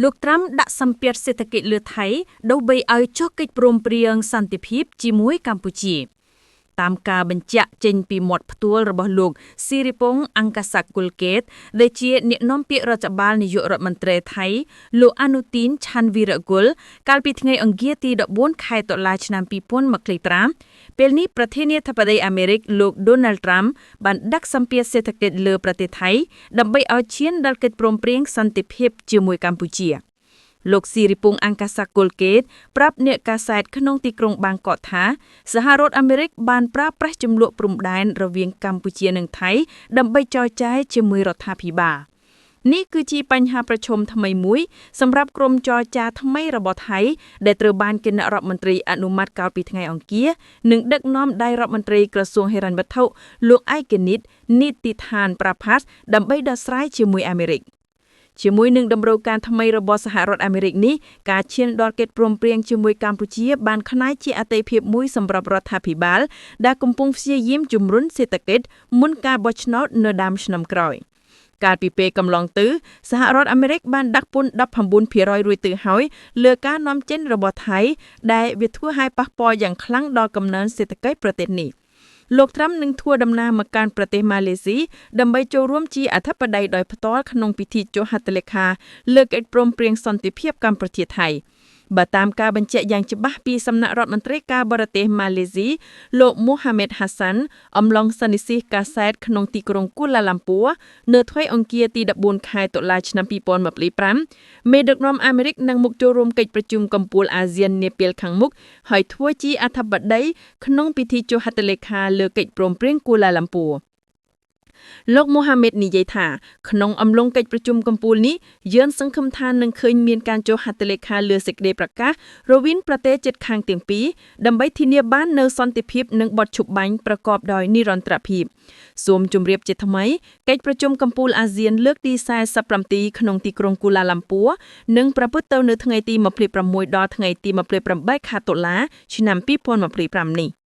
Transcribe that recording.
លោកត្រាំដាក់សម្ពាធសេដ្ឋកិច្ចលើថៃដើម្បីឲ្យចុះកិច្ចព្រមព្រៀងសន្តិភាពជាមួយកម្ពុជា តាមការបញ្ជាក់ចេញពីមាត់ផ្ទួលរបស់លោកស៊ីរិពងអង្គសគុលកេតដែលជាអ្នកនាំពាក្យរដ្ឋបាលនាយករដ្ឋមន្ត្រីថៃលោកអានុទីនឆាន់វីរគុលកាលពីថ្ងៃអង្គារទី14ខែតុលាឆ្នាំ2025ពេលនេះប្រធានាធិបតីអាមេរិកលោក Donald Trump បានដាក់សម្ពាធសេដ្ឋកិច្ចលើប្រទេសថៃដើម្បីឲ្យឈានដល់កិច្ចព្រមព្រៀងសន្តិភាពជាមួយកម្ពុជា។ លោកស៊ីរិពងអង្គសគុលកេតប្រាប់អ្នកកាសែតក្នុងទីក្រុងបាងកកថាសហរដ្ឋអាមេរិកបានប្រើប្រាស់ចំនួនព្រំដែនរវាងកម្ពុជានិងថៃដើម្បីចរចាជាមួយរដ្ឋាភិបាលនេះគឺជាបញ្ហាប្រឈមថ្មីមួយសម្រាប់ក្រុមចរចាថ្មីរបស់ថៃដែលត្រូវបានគណៈរដ្ឋមន្ត្រីអនុម័តកាលពីថ្ងៃអង្គារនិងដឹកនាំដោយរដ្ឋមន្ត្រីក្រសួងហិរញ្ញវត្ថុលោកឯកនិតនីតិឋានប្រាផាសដើម្បីដោះស្រាយជាមួយអាមេរិក។ ជាមួយនឹងតម្រូវការថ្មីរបស់សហរដ្ឋអាមេរិកនេះការឈានដល់កិច្ចព្រមព្រៀងជាមួយកម្ពុជាបានក្លាយជាអតិភិបមួយសម្រាប់រដ្ឋាភិបាលដែលកំពុងព្យាយាមជំរុញសេដ្ឋកិច្ចមុនការបោះឆ្នោតនៅដើមឆ្នាំក្រោយកាលពីពេលកន្លងទៅសហរដ្ឋអាមេរិកបានដាក់ពន្ធ19%រួចទៅហើយលើការនាំចេញរបស់ថៃដែលវាធ្វើឲ្យប៉ះពាល់យ៉ាងខ្លាំងដល់កំណើនសេដ្ឋកិច្ចប្រទេសនេះ។ លោកត្រាំនឹងធ្វើដំណើរមកកាន់ប្រទេសម៉ាឡេស៊ីដើម្បីចូលរួមជាអធិបតីដោយផ្ទាល់ក្នុងពិធីចុះហត្ថលេខាលើកិច្ចព្រមព្រៀងសន្តិភាពកម្ពុជាថៃបើតាមការបញ្ជាក់យ៉ាងច្បាស់ពីសំណាក់រដ្ឋមន្ត្រីការបរទេសម៉ាឡេស៊ីលោកមូហាម៉េតហាសាន់អំឡុងសន្និសីទកាសែតក្នុងទីក្រុងគូឡាឡាំពួរនៅថ្ងៃអង្គារទី14ខែតុលាឆ្នាំ2025មេដឹកនាំអាមេរិកនឹងមកចូលរួមកិច្ចប្រជុំកំពូលអាស៊ាននាពេលខាងមុខហើយធ្វើជាអធិបតីក្នុងពិធីចុះហត្ថលេខាលើកិច្ចព្រមព្រៀងគូឡាឡាំពួរលោកមូហាម៉េតនិយាយថាក្នុងអំឡុងកិច្ចប្រជុំកំពូលនេះយើងសង្ឃឹមថានឹងឃើញមានការចុះហត្ថលេខាលើសេចក្តីប្រកាសរវាងប្រទេសជិតខាងទាំងពីរដើម្បីធានាបាននូវសន្តិភាពនិងបទឈប់បាញ់ប្រកបដោយនិរន្តរភាពសូមជម្រាបជាថ្មីកិច្ចប្រជុំកំពូលអាស៊ានលើកទី47ក្នុងទីក្រុងគូឡាឡាំពួរនឹងប្រព្រឹត្តទៅនៅថ្ងៃទី26ដល់ថ្ងៃទី28ខែតុលាឆ្នាំ2025នេះ។